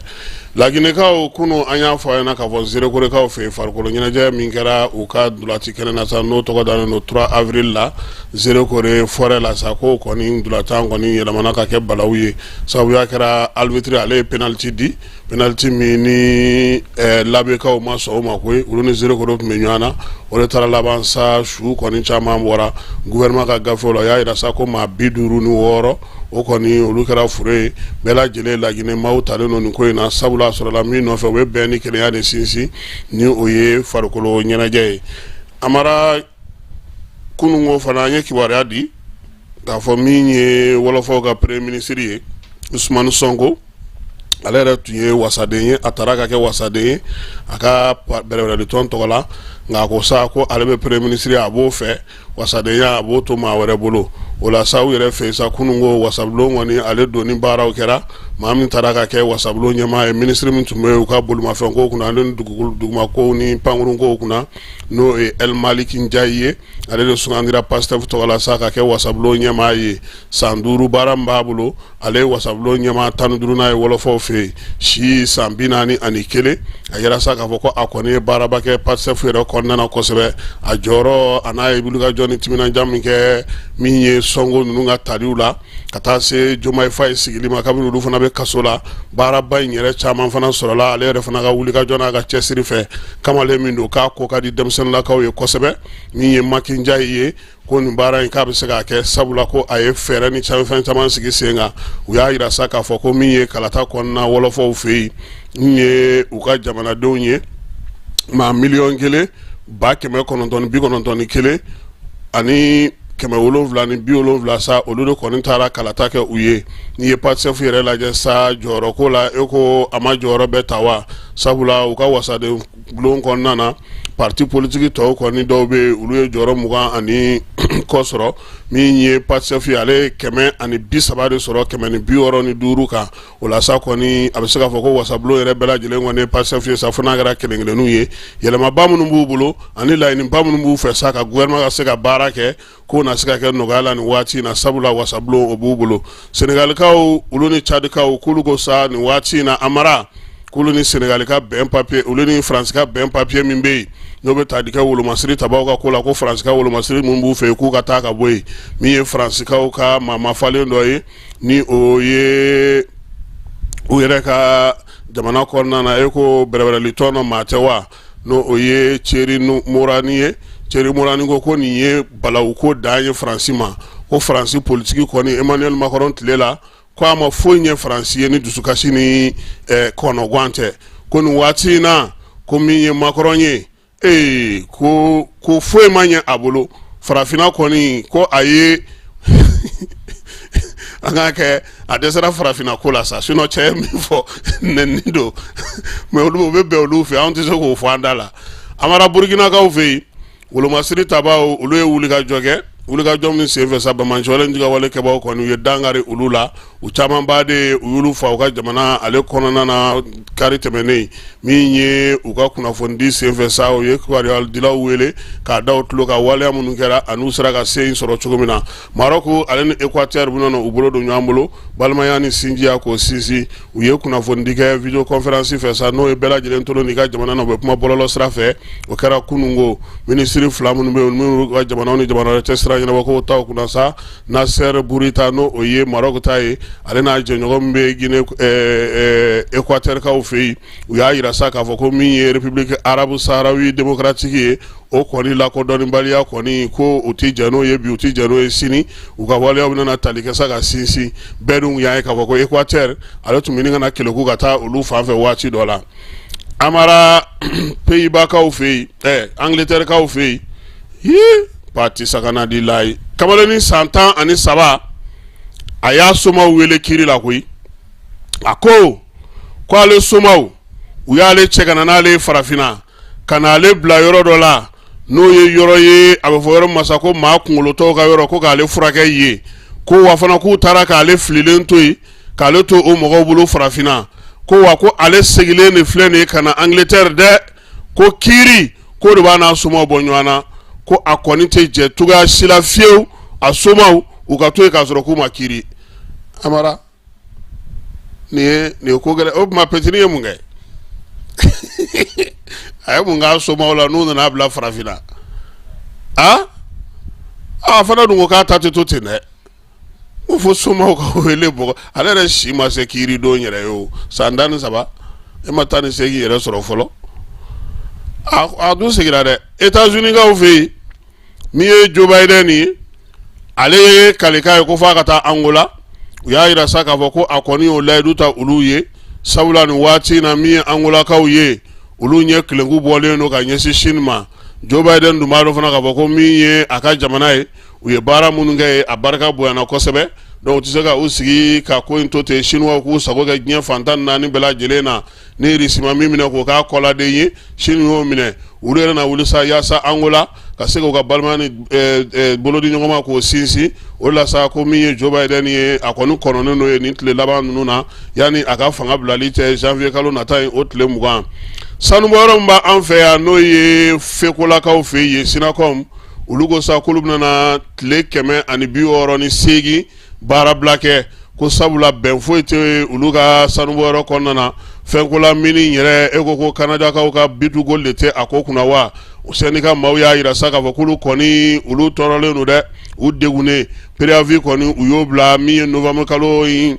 Laginɛkaw, kunu an y'a fɔ a ɲɛna k'a fɔ Zerekorekaw fɛ yen, farikolo ɲɛnajɛ min kɛra u ka ntolaci kɛnɛ na sa, n'o tɔgɔ dalen don 3 avril la Zerekore forêt la sa, k'o kɔni ntolatan kɔni yɛlɛmana ka kɛ balawu ye. Sababuya kɛra arbitre ale ye penalty di, penalty min ni Labekaw ma sɔn o ma koyi. Olu ni Zerekore tun bɛ ɲɔgɔn na, o de taara laban sa, su kɔni caman bɔra. Gouvernement ka gafew la, o y'a jira sa ko maa 56 o kɔni olu kɛra fure ye. Bɛɛ lajɛlen Laginɛ maaw talen don nin ko in na, sabula a sɔrɔla min nɔfɛ, u bɛ bɛn ni kelenya de sinsin ni o ye farikolo ɲɛnajɛ ye. Amara, kununko fana an ye kibaruya di k'a fɔ min ye wɔlɔfɔw ka premier ministre ye, Usumani Sɔnko, ale yɛrɛ tun ye wasaden ye, a taara ka kɛ wasaden ye a ka bɛrɛbɛrɛli tɔn tɔgɔ la. Nka a ko sa ko ale bɛ premier ministre, a b'o fɛ, wasadenya a b'o to maa wɛrɛ bolo. O la sa, u yɛrɛ fɛ sa, kununko wasabulon kɔni ale donni baaraw kɛra. Maa min taara ka kɛ wasabulon ɲɛmaa ye, minisiri min tun bɛ u ka bolimafɛnko kunna ale ni dugumakow ni pankurunkow kunna, n'o ye El Malick Ndiaye ye, ale de sugandira Pastef tɔgɔ la sa ka kɛ wasabulon ɲɛmaa ye. San 5 baara min b'a bolo, ale ye wasabulon ɲɛmaa 15nan ye wɔlɔfɔw fɛ yen, si san 41. A yira sa k'a fɔ ko a kɔni ye baaraba kɛ Pastef yɛrɛ kɔnɔna na kosɛbɛ. A jɔyɔrɔ a n'a ye wulikajɔ ni timinandiya min kɛ min ye Sɔnko ninnu ka taliw la ka taa se Jomayi Fayi sigili ma kabini olu fana bɛ kaso la, baaraba in yɛrɛ caman fana sɔrɔla ale yɛrɛ fana ka wulikajɔ n'a ka cɛsiri fɛ. Kamalen min don k'a ko ka di denmisɛnninlakaw ye kosɛbɛ, min ye Maki Njayi ye, ko nin baara in k'a bɛ se k'a kɛ, sabula ko a ye fɛɛrɛ ni fɛn caman sigi sen kan. U y'a jira sa k'a fɔ ko min ye kalata kɔnɔna wɔlɔfɔw fɛ yen, min ye u ka jamanadenw ye, maa 1 991 ani 770 sa, olu de kɔni taara kalata kɛ u ye. N'i ye Pastef yɛrɛ lajɛ sa jɔyɔrɔko la, e ko a ma jɔyɔrɔ bɛɛ ta wa? Sabula u ka wasaden bulon kɔnɔna na, parti politique tɔw kɔni dɔw bɛ yen, olu ye jɔyɔrɔ 20 ani kɔ sɔrɔ. Min ye Pastef ye, ale ye 130 de sɔrɔ 165 kan. O la sa kɔni, a bɛ se k'a fɔ ko wasabulon yɛrɛ bɛɛ lajɛlen kɔni ye Pastef ye sa, fo n'a kɛra kelen kelenninw ye. Yɛlɛmaba minnu b'u bolo ani laɲiniba minnu b'u fɛ sa ka gouvernement ka se ka baara kɛ, k'o na se ka kɛ nɔgɔya la nin waati in na, sabula wasabulon o b'u bolo. Senegalikaw olu ni Cadikaw, k'olu ko sa nin waati in na, Amara, k'olu ni Senegali ka bɛn papier, olu ni Faransi ka bɛn papier min bɛ yen, n'o bɛ tali kɛ wolomasiri tabaw ka ko la, ko Faransi ka wolomasiri min b'u fɛ yen, k'u ka taa ka bɔ yen. Min ye Faransikaw ka maa mafalen dɔ ye, ni o ye u yɛrɛ ka jamana kɔnɔna na, e ko bɛrɛbɛrɛli tɔn nɔ maa tɛ wa, n'o o ye Thierry Morani ye. Thierry Morani ko ko nin ye balawu ko dan ye Faransi ma, ko Faransi politiki kɔni, Emmanuel Macron tile la, ko a ma foyi ɲɛ Faransi ye ni dusukasi ni kɔnɔgan tɛ. Ko nin waati in na, ko min ye Macron ye, ee ko foyi ma ɲɛ a bolo farafinna kɔni, ko a ye an k'a kɛ a dɛsɛra farafinna ko la sa. Sinon cɛ ye min fɔ, nɛni don, mais olu o bɛ bɛn olu fɛ, anw tɛ se k'o fɔ an da la. Amara, Burukinakaw fɛ yen, wolomasiri tabaw olu ye wulikajɔ kɛ, wulikajɔ min senfɛ sa, banbaanciwale ni wale kɛbaw kɔni u ye dankari olu la. U camanba de u y'olu fa u ka jamana ale kɔnɔna na kari tɛmɛnen. Min ye u ka kunnafonidi senfɛ sa, u ye kibaruyadilaw wele k'a da u tulo kan waleya minnu kɛra ani u sera ka se in sɔrɔ cogo min na. Maroc ale ni Équateur bɛna u bolo don ɲɔgɔn bolo, balimaya ni sinjiya k'o sinsin. U ye kunnafonidi kɛ vidéoconférence fɛ sa, n'o ye bɛɛ lajɛlen tolo n'i ka jamana na, u bɛ kuma bɔlɔlɔ sira fɛ. O kɛra kununko. Minisiri fila minnu bɛ yen, minnu ka jamanaw ni jamana wɛrɛ cɛ sira ɲɛnabɔ k'o ta kunna sa, Nasser Bourita, n'o o ye Maroc ta ye, ale n'a jɛɲɔgɔn min bɛ Guinée Équateur kaw fɛ yen, u y'a jira sa k'a fɔ ko min ye République arabe sahraoui démocratique ye, o kɔni lakodɔnnibaliya kɔni, ko u tɛ jɛn n'o ye bi, u tɛ jɛn n'o ye sini. U ka waleyaw bɛna tali kɛ sa ka sinsin. Bɛɛ dun y'a ye k'a fɔ ko Équateur ale tun bɛ ɲini ka na keleku ka taa olu fan fɛ waati dɔ la. Amara, Pays-Bas-kaw fɛ yen, Angleterre-kaw fɛ yen, hi pati sakana di layi, kamalennin san 13, a y'a somaw wele kiri la koyi. A ko ko ale somaw, u y'ale cɛ ka na n'ale ye farafinna, ka na ale bila yɔrɔ dɔ la, n'o ye yɔrɔ ye a bɛ fɔ yɔrɔ masa ko maa kunkolotɔw ka yɔrɔ, ko k'ale furakɛ yen. Ko wa fana k'u taara k'ale fililen to yen, k'ale to o mɔgɔw bolo farafinna. Ko wa ko ale segilen de filɛ nin ye ka na Angleterre dɛ. Ko kiiri ko de b'a n'a somaw bɔ ɲɔgɔn na, ko a kɔni tɛ jɛ cogoya si la fiyewu a somaw u ka to yen k'a sɔrɔ k'u ma kiiri. Amara, nin ye ko gɛlɛn. O tuma petini ye mun kɛ? A ye mun k'a somaw la n'u nana bila farafinna? A a fana dun ko k'a ta tɛ to ten dɛ. Ko fo somaw ka wele bɔgɔ. Ale yɛrɛ si ma se kiiri don yɛrɛ ye o, san 13, e ma 18 yɛrɛ sɔrɔ fɔlɔ. A dun seginna dɛ. États-Unis kaw fɛ yen, min ye Joe Biden ye, ale ye kalikan ye ko f'a ka taa Angola. U y'a yira sa k'a fɔ ko a kɔni y'o layidu ta olu ye, sabula nin waati in na, min ye Angolakaw ye, olu ɲɛ kilenku bɔlen don ka ɲɛsin Chine ma. Joe Biden dun b'a dɔn fana k'a fɔ ko min ye a ka jamana ye, u ye baara minnu kɛ, a barika bonyana kosɛbɛ. Donc u tɛ se ka u sigi ka ko in to ten, Chinois k'u sago kɛ diɲɛ fan 14 bɛɛ lajɛlen na. Ni Russie ma min minɛ k'o k'a kɔladen ye, Chine y'o minɛ. Olu yɛrɛ na wuli sa yaasa Angola ka se k'u ka balimaya ni bolodi ɲɔgɔn ma k'o sinsin. O la sa, ko min ye Joe Biden ye, a kɔni kɔnɔnen don ye nin tile laban ninnu na, yanni a ka fanga bilali cɛ janvier kalo nata in, o tile 20. Sanubɔyɔrɔ min b'an fɛ yan, n'o ye Fekolakaw fɛ yen, Sinacom, olu ko sa k'olu bɛna tile 168 baarabila kɛ, ko sabula bɛn foyi tɛ olu ka sanubɔyɔrɔ kɔnɔna na. Fɛnkola mini yɛrɛ, e ko ko Kanadakaw ka B2Gold de tɛ a ko kunna wa? O syndicat maaw y'a yira sa k'a fɔ k'olu kɔni, olu tɔɔrɔlen don dɛ, u degunnen. Préavis kɔni, u y'o bila min ye novembre kalo in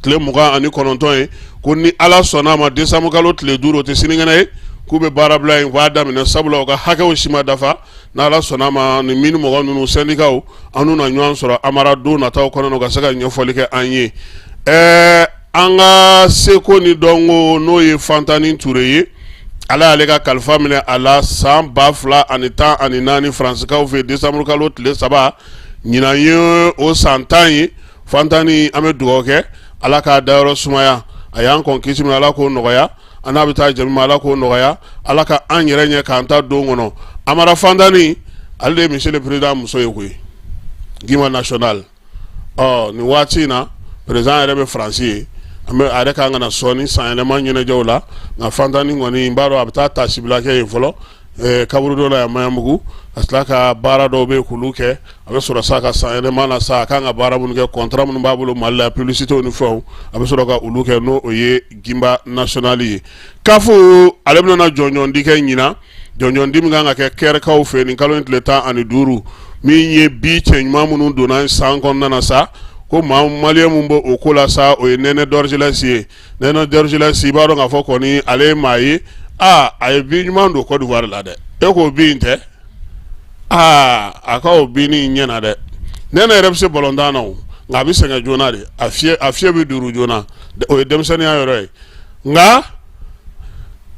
tile 29 ye, ko ni Ala sɔnna a ma, décembre kalo tile 5, o tɛ sinikɛnɛ ye, k'u bɛ baarabila in k'a daminɛ, sabula u ka hakɛw si ma dafa. N'Ala sɔnna a ma, nin mini mɔgɔ ninnu, syndicats, an n'u na ɲɔgɔn sɔrɔ Amara don nataw kɔnɔ ka se ka ɲɛfɔli kɛ an ye. Ɛɛ, an ka seko ni dɔnko, n'o ye Fantani Ture ye, Ala y'ale ka kalifa minɛ a la san 2014 Faransikaw fɛ, décembre kalo tile 3. Ɲinan ye o san 10 ye. Fantani, an bɛ dugawu kɛ, Ala k'a dayɔrɔ sumaya. A y'an kɔn kisi min, Ala k'o nɔgɔya. An n'a bɛ taa jɛ min ma, Ala k'o nɔgɔya. Ala ka an yɛrɛ ɲɛ k'an ta don kɔnɔ. Amara Fantani, ale de ye monsieur le président muso ye koyi, Guimba national. Ɔ, nin waati in na, président yɛrɛ bɛ Faransi ye. An bɛ a yɛrɛ kan ka na sɔɔni sanyɛlɛma ɲɛnajɛw la. Nka Fantani kɔni, n b'a dɔn a bɛ taa taasibila kɛ yen fɔlɔ kaburudo la yan Maɲanbugu, ka tila ka baara dɔw bɛ yen k'olu kɛ. A bɛ sɔrɔ sa ka sanyɛlɛma na sa, a kan ka baara minnu kɛ, contrat minnu b'a bolo Mali la, publicité ni fɛnw, a bɛ sɔrɔ ka olu kɛ, n'o o ye Guimba national ye. CAF, ale bɛna jɔnjɔn di kɛ ɲinan, jɔnjɔn di min kan ka kɛ Kɛrɛkaw fɛ nin kalo in tile 15, min ye bi cɛ ɲuman minnu donna san kɔnɔna na sa, ko maa malien min bɛ o ko la sa, o ye Nɛnɛ Dorgelès ye. Nɛnɛ Dorgelès, i b'a dɔn k'a fɔ kɔni ale ye maa ye, aa, a ye bi ɲuman don Côte d'Ivoire la dɛ. E k'o bi in tɛ, aa, a ka o binni ɲɛna dɛ. Nɛnɛ yɛrɛ bɛ se balontan na o, nka a bɛ sɛgɛn joona de, a fiyɛ bɛ duuru joona, o ye denmisɛnninya yɔrɔ ye. Nka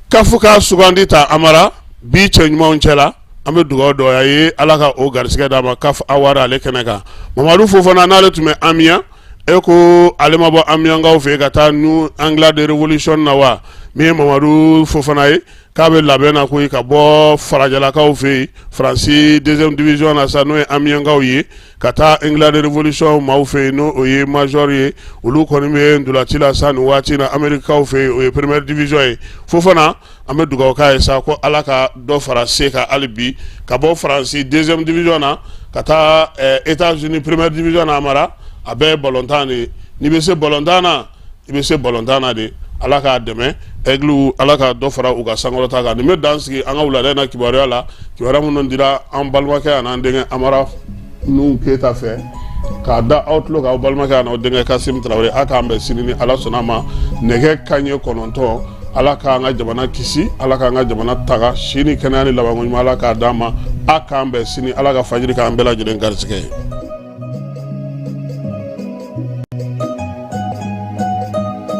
CAF ka sugandi ta Amara bi cɛ ɲumanw cɛ la, an bɛ dugawu dɔ a ye, Ala ka o garisɛgɛ d'a ma. CAF award ale kɛnɛ kan, Mamadu Fofana, n'ale tun bɛ Amiens, e ko ale ma bɔ Amienskaw fɛ ka taa New England Revolution na wa? Min ye Mamadu Fofana ye, k'a bɛ labɛn na koyi ka bɔ farajɛlakaw fɛ yen, Faransi deuxième division na sa, n'o ye Amienskaw ye, ka taa England Revolution maaw fɛ yen, n'o o ye major ye. Olu kɔni bɛ ntolaci la sa nin waati na Amerikaw fɛ yen, o ye première division ye. Fofana, an bɛ dugawu k'a ye sa ko Ala ka dɔ fara se kan hali bi, ka bɔ Faransi deuxième division na ka taa États-Unis première division na. Amara, a bɛɛ ye balontan de ye. N'i bɛ se balontan na, i bɛ se balontan na de. Ala k'a dɛmɛ. Aigle, Ala ka dɔ fara u ka sankɔrɔta kan. Nin bɛ dan sigi an ka wulada in na kibaruya la, kibaruya minnu dira an balimakɛ an'an denkɛ Amara Nuhu Keyita fɛ k'a da aw tulo k'aw balimakɛ an'aw denkɛ Kasimu Tarawele. A k'an bɛn sini ni Ala sɔnna a ma, nɛgɛ kanɲɛ 9. Ala k'an ka jamana kisi, Ala k'an ka jamana taga, si ni kɛnɛya ni labanko ɲuman, Ala k'a d'an ma. A k'an bɛn sini. Ala ka fajiri k'an bɛɛ lajɛlen garisɛgɛ ye.